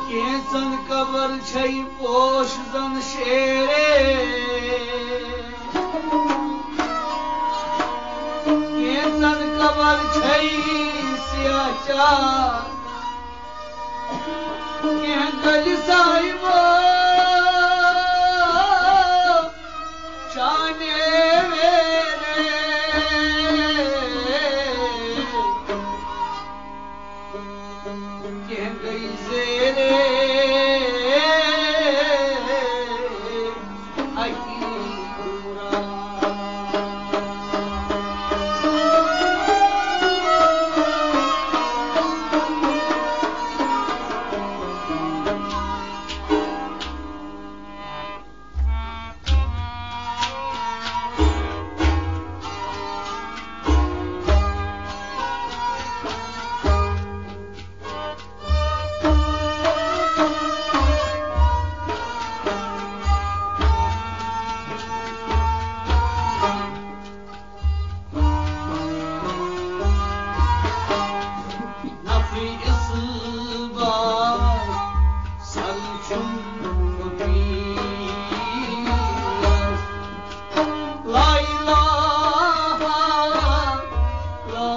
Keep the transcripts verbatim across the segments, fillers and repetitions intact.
کینٛژن قبر چھے پوش زن شیرے، کینٛژن قبر چھے سیاہ چار، کینٛہہ گلہِ صاحبو چانے ویرے۔ کینٛہہ گٔے زیرے اَکی دوران۔ نفری اصل بار سر چھُم فقیرس۔ لا الہ الا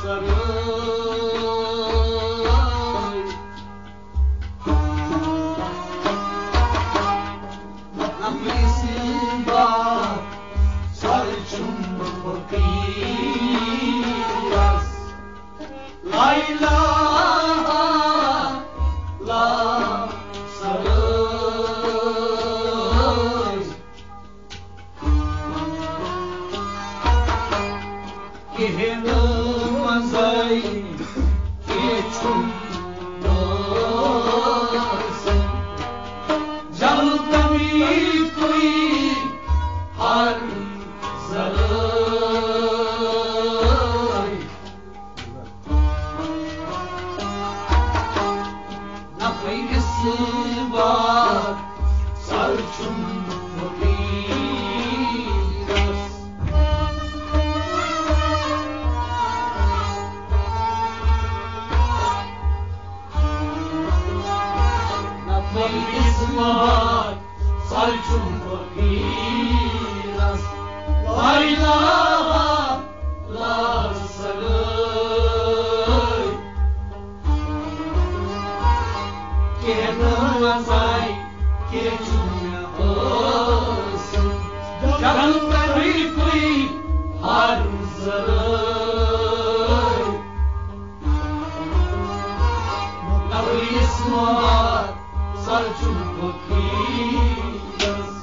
سرٲے۔ نفری اصل بار سر چھُم فقیرس۔ لا الہ الا سرٲے۔ کِہیٖنۍ نہٕ منٛزَے کینٛہہ چھُم باسان۔ جلہٕ تَمی تُہۍ ہر ذرٲے۔ نفری اصل بار سر چھُم فقیرس۔ نفری اصل بار سر چھُم فقیرس۔ لا الہ الا سرٲے۔ کینٛہہ نہٕ منٛزَے کینٛہہ چھُم مےٚ حٲصِل۔ جلہٕ تَمی تُہۍ ہر ذرٲے۔ نفری اصل بار سر چھُم فقیرس۔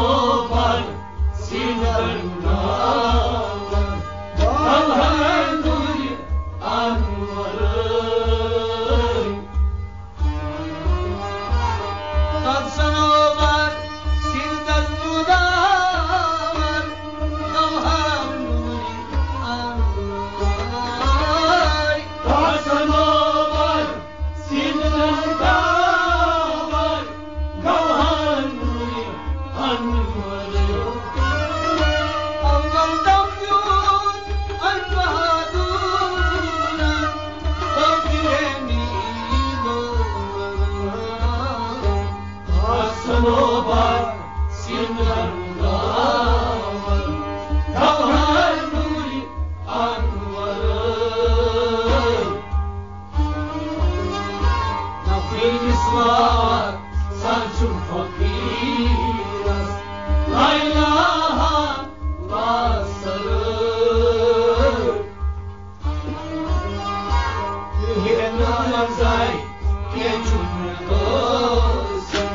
صنوبر سیٖنتن تاوان، گوہر نوٗرِ انورٕے۔ تتھ صنوبر سیٖنتن تاوان، گوہر نوٗرِ انورٕے۔ تتھ صنوبر سیٖنتن تاوان، گوہر نوٗرِ انورٕے۔ اول دم دیُت امہِ بہادُرن، فقیٖرِ نیٖلومرن۔ صنوبر سیٖنتن تاوان، گوہر نوٗرِ انورٕے۔ نفیس وار سر چھُ فقیٖرس، لا الہ لا سر۔ ہیرن منزے کینٛہہ چھُنہٕ حٲصِل۔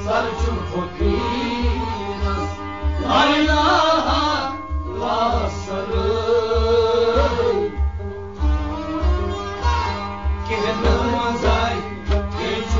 سر چھُ فقیٖرس، لا اله الا اللہ۔ کینٛہہ نہٕ منٛزَے، کینٛہہ چھُ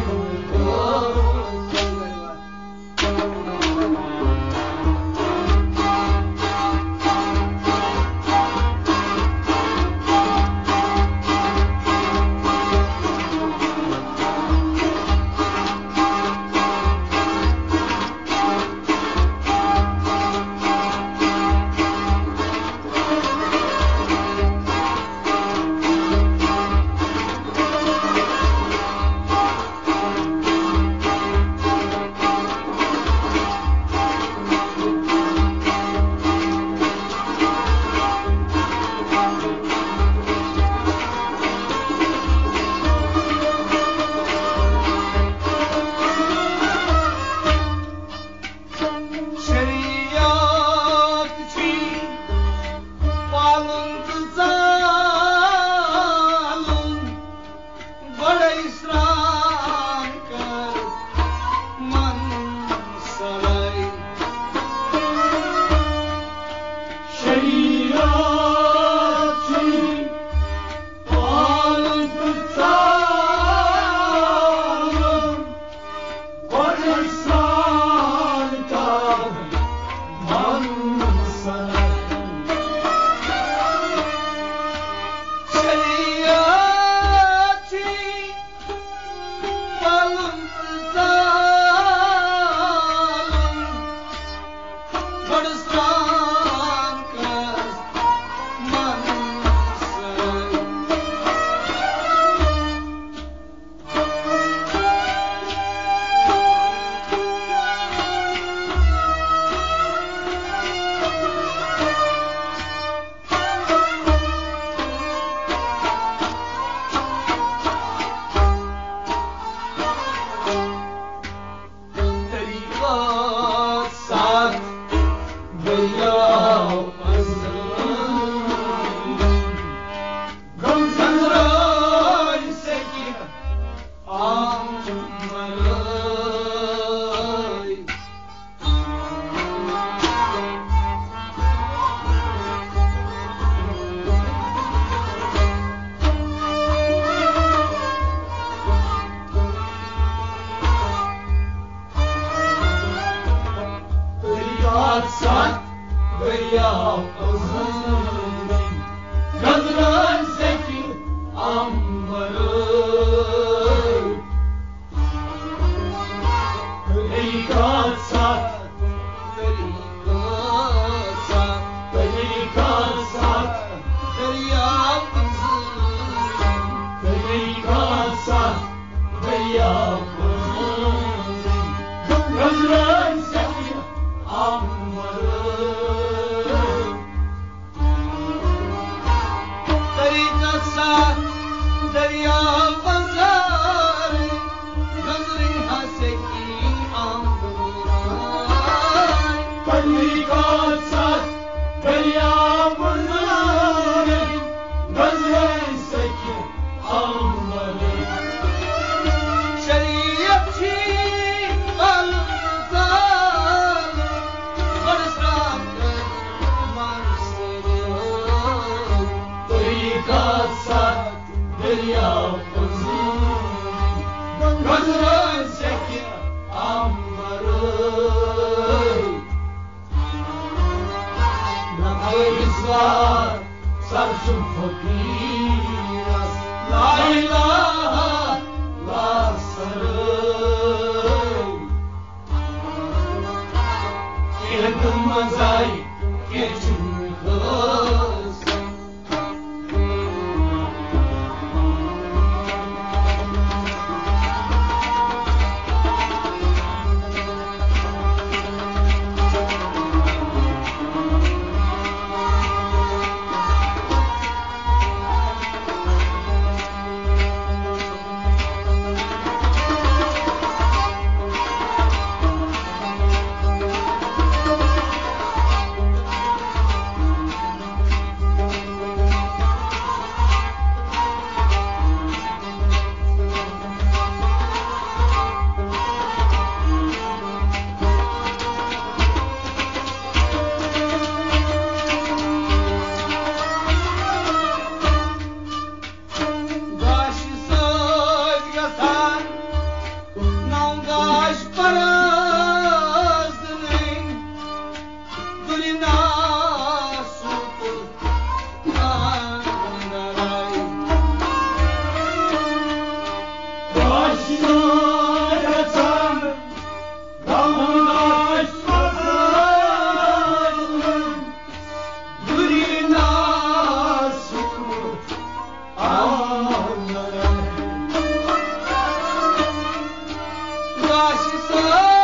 داش پرست نٔے دُرِ ناسُک آنگناے۔ داش سان گژھان غم داش پرست نٔے دُرِ ناسُک آنگناے۔ داش سان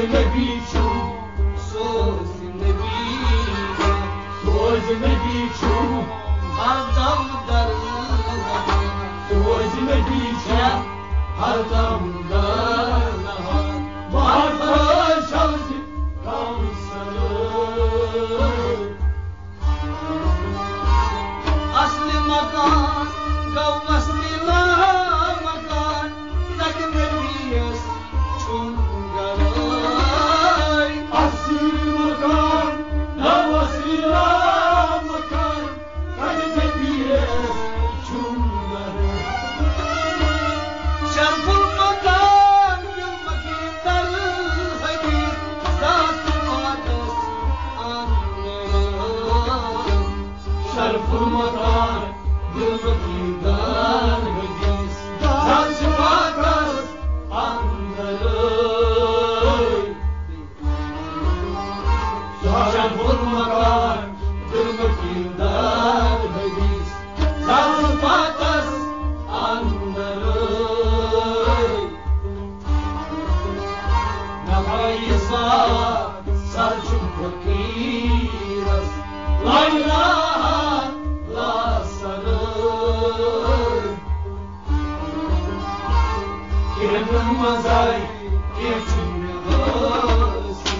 نبی چھُ، سوز نبی، سوز نبی چھُ، ہر دم در، سوز نبی چھُ، ہر دم در، بہر فراز شمس کم سر۔ اصل مکان گوٚو وصل لامکان، تتہِ نبیَس چھُم گرٲے۔ اصل مکان گوٚو وصل لامکان، تتہِ نبیَس چھُم گرٲے۔ شرف المکان بالمکین در حدیث، ذات پاکس اندر۔ شرف المکان بالمکین در حدیث، ذات پاکس اندر۔ شرف المکان بالمکین در حدیث، ذات پاکس اندر۔ نفعی سا سر چھُم فقیرس، لا الہ لا سر۔ کینٛہہ نہٕ منٛزَے، کینٛہہ چھُنہٕ مےٚ حٲصِل۔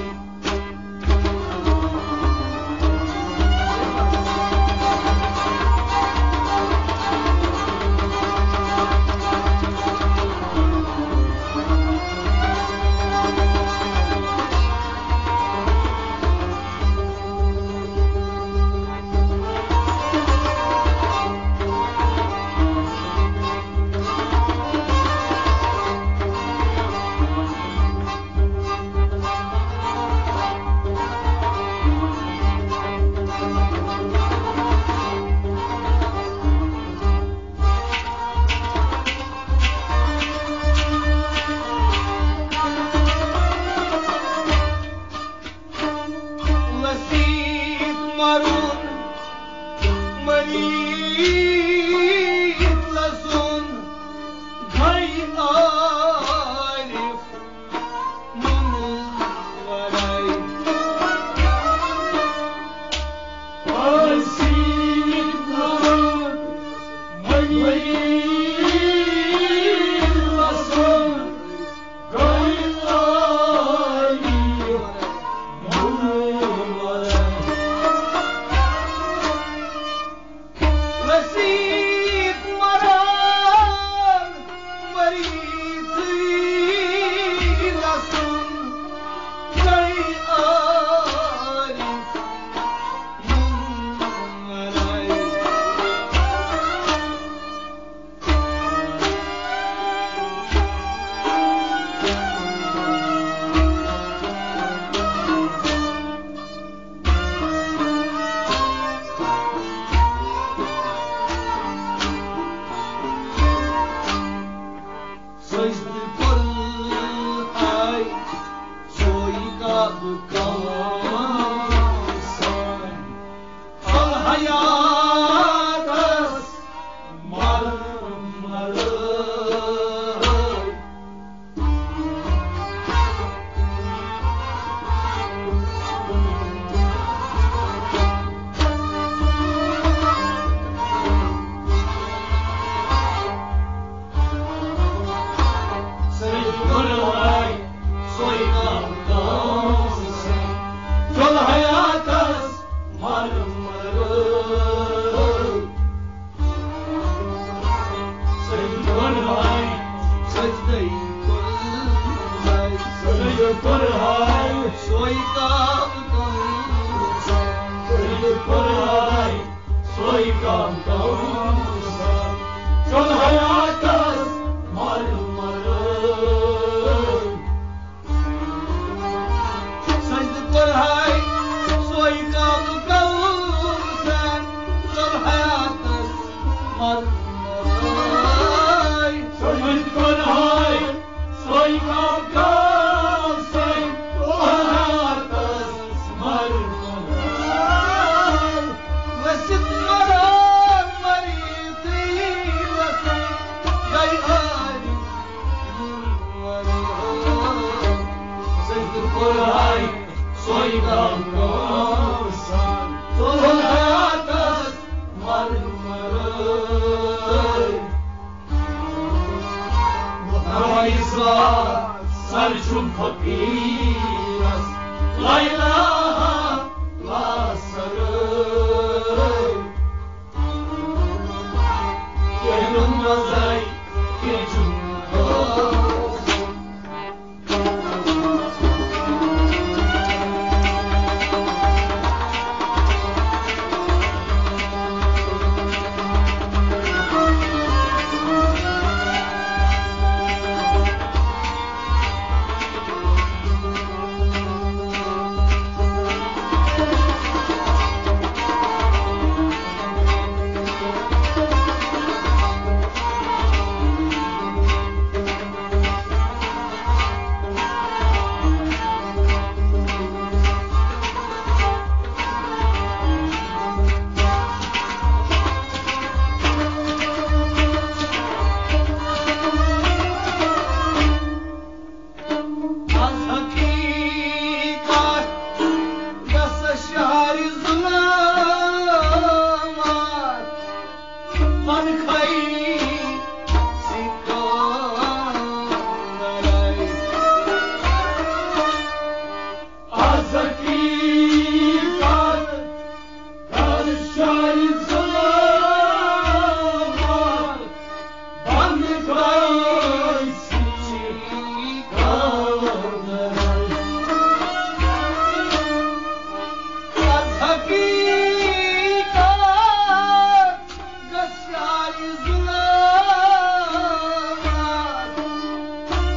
لسیت مرون، مریت لسون، گئی عارف منورے۔ لسیت مرون، مریت لسون، سجدٕ کوٚر ہاے سوے کعبہٕ کٲم سان۔ حیاتس مر مر۔ سجدٕ کوٚر ہاے سوے کعبہٕ کٲم سان۔ چل حیاتس مر مر۔ سجدٕ کوٚر ہاے، سجدَے کوٚر ہاے، سجدٕ کوٚر ہاے، سوے کعبہٕ کٲم سان۔ سجدٕ کوٚر ہاے، سوے کعبہٕ کٲم سان۔ چل حیاتس مر مر۔ سجدٕ کوٚر ہاے سوے کعبہٕ کٲم سان، چل حیاتس مر مر۔ سجدٕ کوٚر ہاے سوے کعبہٕ کٲم سان، چل حیاتس مر مر۔ ؤسِتھ مران مریضٕے وسان، سر چھُم فقیٖرس، لا اله الا سرٲے۔ کینٛہہ نہٕ مزے، کینٛہہ چھُم از حقیقت گژھِ شہر ظلمات، پنکھے سکندرے۔ از حقیقت گژھِ شہر ظلمات، بند گژھِ سکندرے۔ از حقیقت گژھِ شہر ظلمات،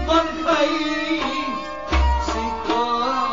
بند گژھِ سکندرے۔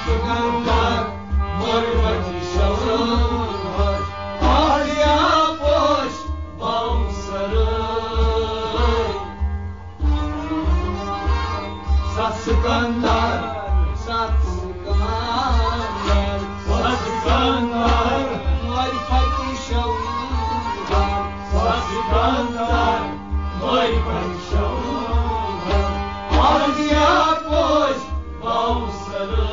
سکندر معرفت شمس، آسیا پوش باو سرٲے۔ سکندر، سکندر، سکندر، معرفت شمس، سکندر، معرفت شمس، آسیا پوش باو سرٲے۔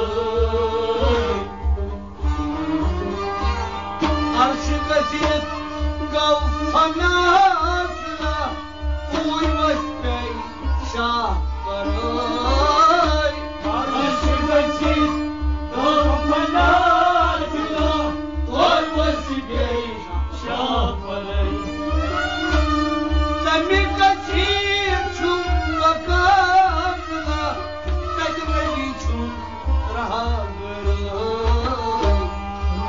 عرش گٔژھِتھ گوٚو فنا، اوٗرۍ ؤسۍ پیٚیہِ شاہ پرٲے۔ عرش گٔژھِتھ گوٚو فنا، اورٕ ؤسۍ پیٚیہِ شاہ پرٲے۔ تَمہِ کٔشیٖرِ چھُم مقابلہٕ، تَتہِ نبی چھُم رہبر۔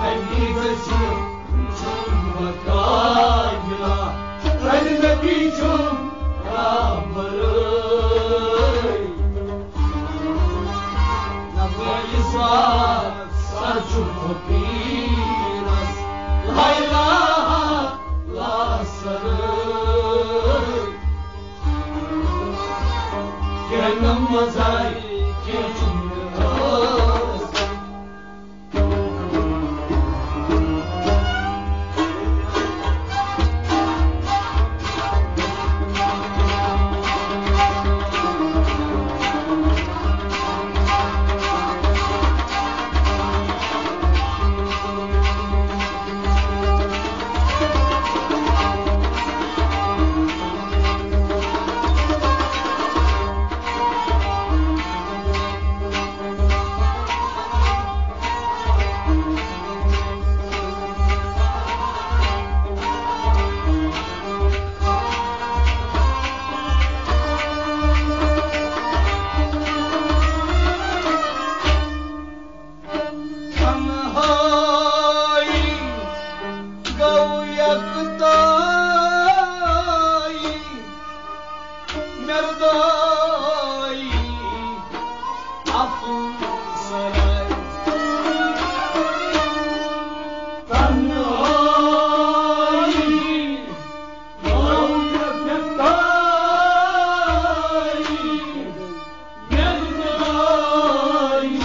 تَمہِ کٔشیٖرِ چھُم مقابلہٕ، تَتہِ نبی چھُم رہبر۔ نبی سر چھُ فقیٖرس، لا اله الا سرٲے۔ کینٛہہ نہٕ مزے، کینٛہہ چھُنہٕ ٲس۔ تنہائی گو یکتائی، مردائی افسرائی۔ تنہائی گو یکتائی، مردائی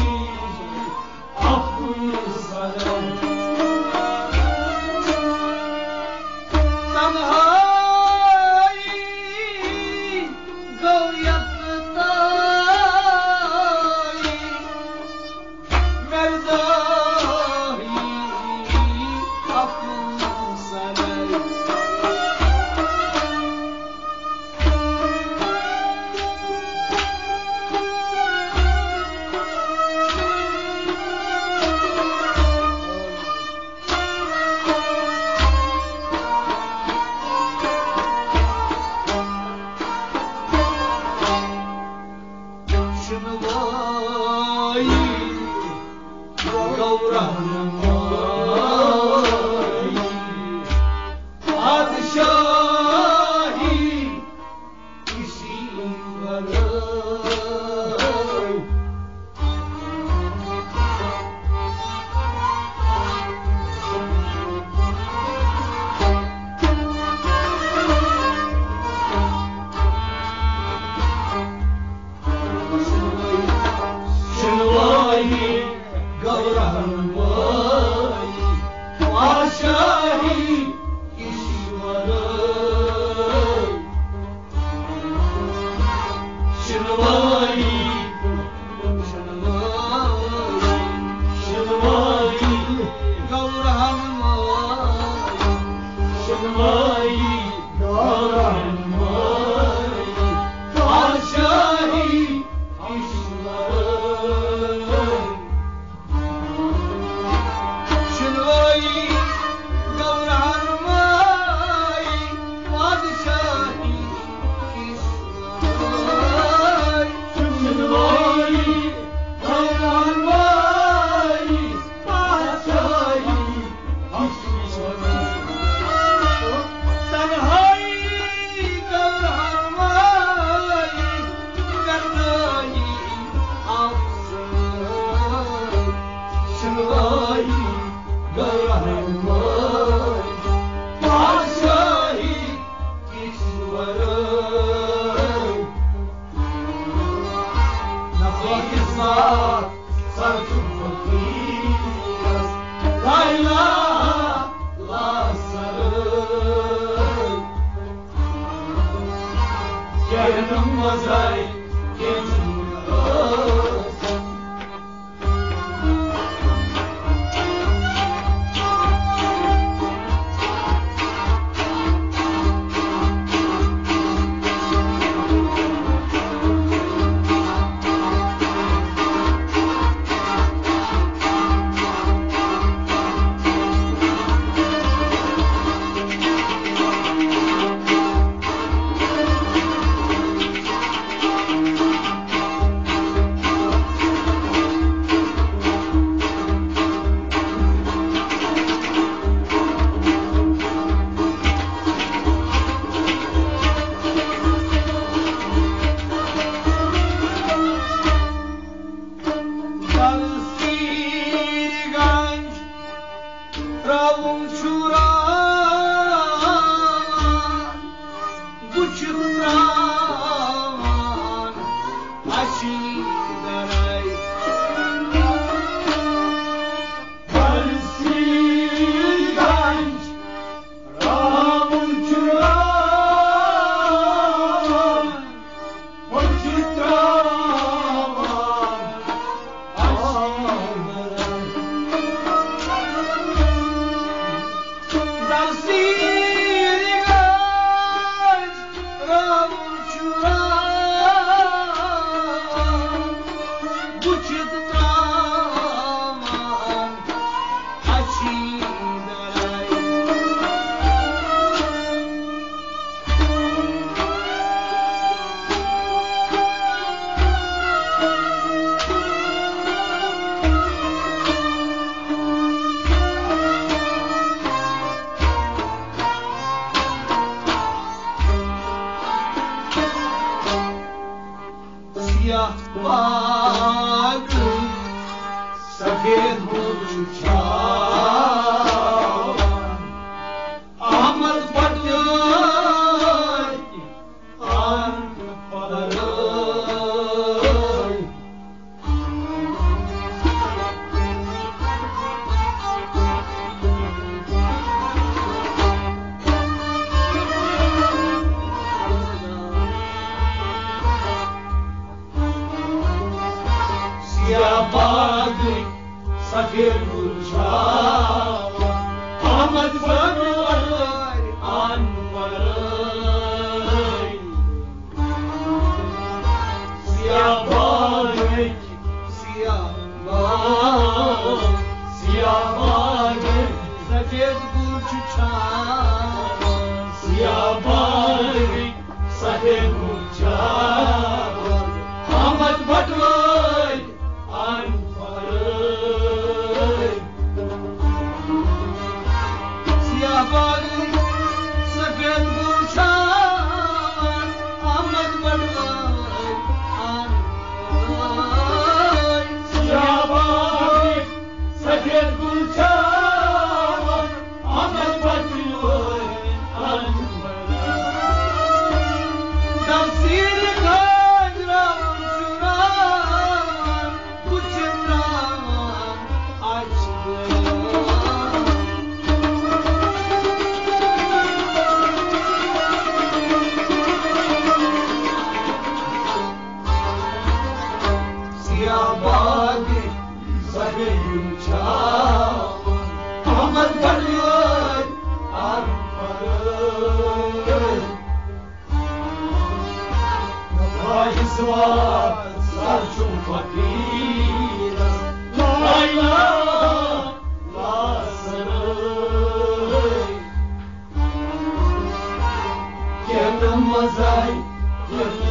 افسرائی۔ تنہائی گو یکتائی، مردائی افسرائی۔ شنوائی گو رہنمائی، پادشاہی اسی ورٲے۔ شنوائی گو رہنمائی، احمد پٹوٲرۍ ان پڑھٲے۔ سیاہ باغٕکۍ سفید گُل چھا احمد پٹوٲرۍ ان پڑھٲے۔ سیاہ باغٕکۍ، سیاہ باغ، سیاہ باغٕکۍ سفید گُل چھُ چھا، سیاہ باغٕکۍ سفید گُل چھا احمد پٹوٲرۍ ان پڑھٲے۔ سیاہ باغٕکۍ سفید گُل چھا احمد پٹوٲرۍ ان پڑھٲے۔ سیاہ باغٕکۍ سفید گُل چھا احمد پٹوٲرۍ ان پڑھٲے۔ تفسیٖر کھٲج راوُن چھُ راوان، بہٕ چھُس تراوان اَسہِ۔ سیاہ باغٕکۍ سفید گُل چھا احمد پٹوٲرۍ ان پڑھٲے۔ خواہش وار سر چھُم فقیرس، لا الہ لا ثناء۔ کینٛہہ نہٕ مزے، کینٛہہ